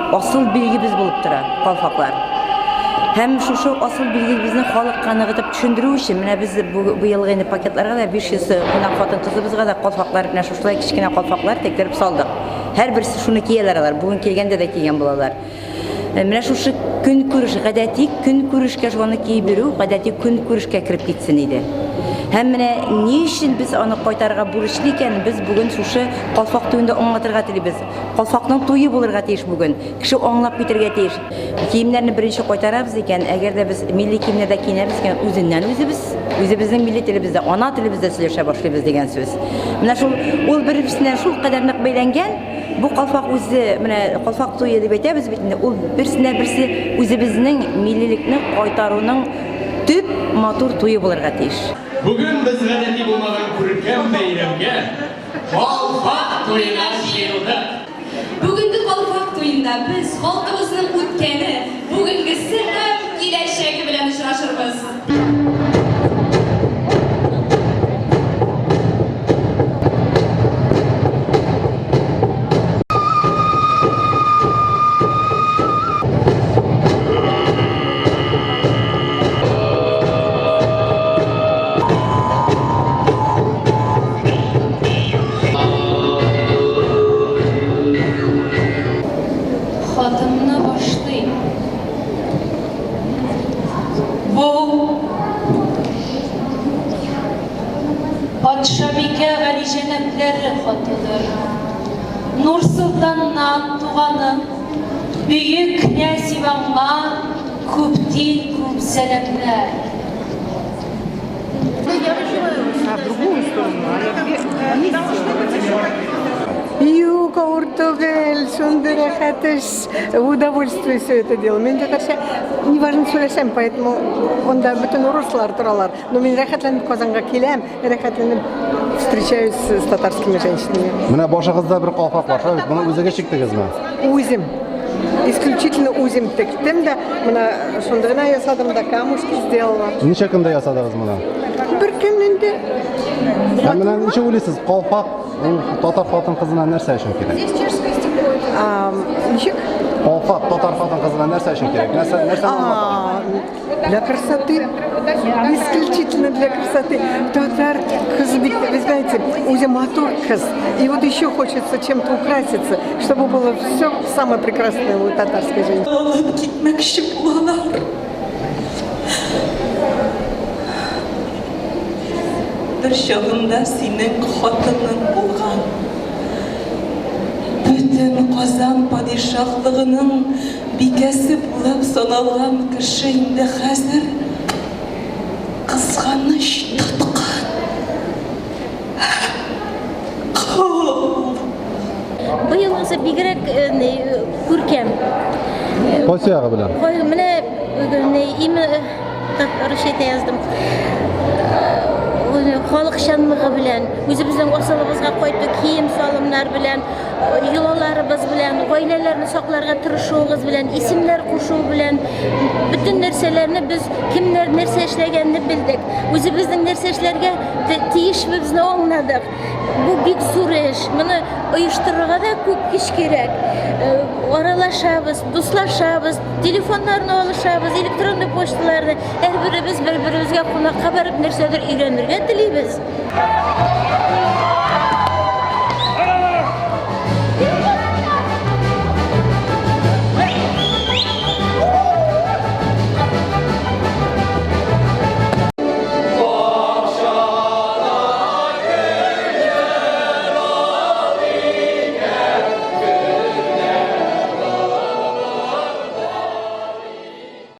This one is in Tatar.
Асыл билгебез булып тора калфаклар. Һәм шушы асыл билгебезне халыкка ныгытып төшендерү өчен, менә без быелгы инде пакетларга да 500 кунак хатын-кызыбызга да калфаклар, менә шушылай кечкенә калфаклар тектереп салдык. Һәрберсе шуны кияләр алар, бүген килгәндә дә кигән булалар. Э, менә шушы көнкүреш, гадәти көнкүрешкә шуны киеп йөрү, гадәти көнкүрешкә кереп китсен иде. Һәм менә ни өчен без аны кайтарырга бурычлы икән, без бүген шушы калфак туенда аңлатырга телибез. Калфакның туе булырга тиеш бүген. Кеше аңлап китергә тиеш. Киемнәрне беренче кайтарабыз икән, әгәр дә без милли киемнәрдә киенәбез икән, үзеннән үзебез, үзебезнең милли телебездә, ана телебездә сөйләшә башлыйбыз дигән сүз. Менә шул ул бер-берсенә шул кадәр нык бәйләнгән, Бу калфак үзе, менә калфак туе дип әйтәбез бит инде, ул берсенә берсе үзебезнең миллилекне кайтаруның төп матур туе булырга тиеш. Бүген без гадәти булмаган күркәм бәйрәмгә, калфак туена җыелдык. Бүгенге калфак туенда без халкыбызның үткәне, бүгенгесе һәм киләчәге белән очрашырбыз. Хатымны башлыйм. Бу патшабикә галиҗәнәпләре хатыдыр. Нурсолтаннан туганым, бөек князь Иванга күптин-күп сәламнәр. Юк, авыр түгел, шундый рәхәт эш, в удовольствие все это дело. Мин татарча неважно сөйләшәм, поэтому онда бөтен урыслар торалар. Но мин рәхәтләнеп Казанга киләм, рәхәтләнеп встречаюсь с татарскими женщинами. Менә башыгызда бер калфак бар, шулай бит? Моны үзегез чиктегезме? Үзем. Исключительно үзем тектем дә, менә шундый гына ясадым да, камушки сделала. Ничә көндә ясадыгыз моны? Бер көн инде. Һәм менә ничек уйлыйсыз, калфак ул татар хатын-кызына нәрсә өчен кирәк? Ничек? Калфак татар хатын-кызына нәрсә өчен кирәк? Нәрсә нәрсә аңлата? Для красоты. Исключительно для красоты. Татар кыз бик, вы знаете, үзе матур кыз. И вот еще хочется чем-то украситься, чтобы было все самое прекрасное у татарской женщины. Алып китмәкче булалар. Бер чагында синең хатының булган. Бөтен Казан падишаһлыгының Бикәсе булып саналган кеше инде хәзер кызганыч тоткан кол. Быелгысы бигрәк ни күркәм. Кайсы ягы белән? Менә именно русча әйтә яздым. Халыкчанлыгы белән, үзебезнең асылыбызга кайту, кием-салымнар белән, йолаларыбыз белән, гаиләләрне сакларга тырышуыгыз белән, исемнәр кушу белән, бөтен нәрсәләрне без кемнәр нәрсә эшләгәнне белдек. Үзебезнең нәрсә эшләргә тиешбезне аңладык. Бу бик зур эш. Моны оештырырга да күп көч кирәк. Э, аралашабыз, дуслашабыз, телефоннарны алышабыз, электронный почталарны. Һәрберебез бер-беребезгә кунакка барып нәрсәдер өйрәнергә телибез.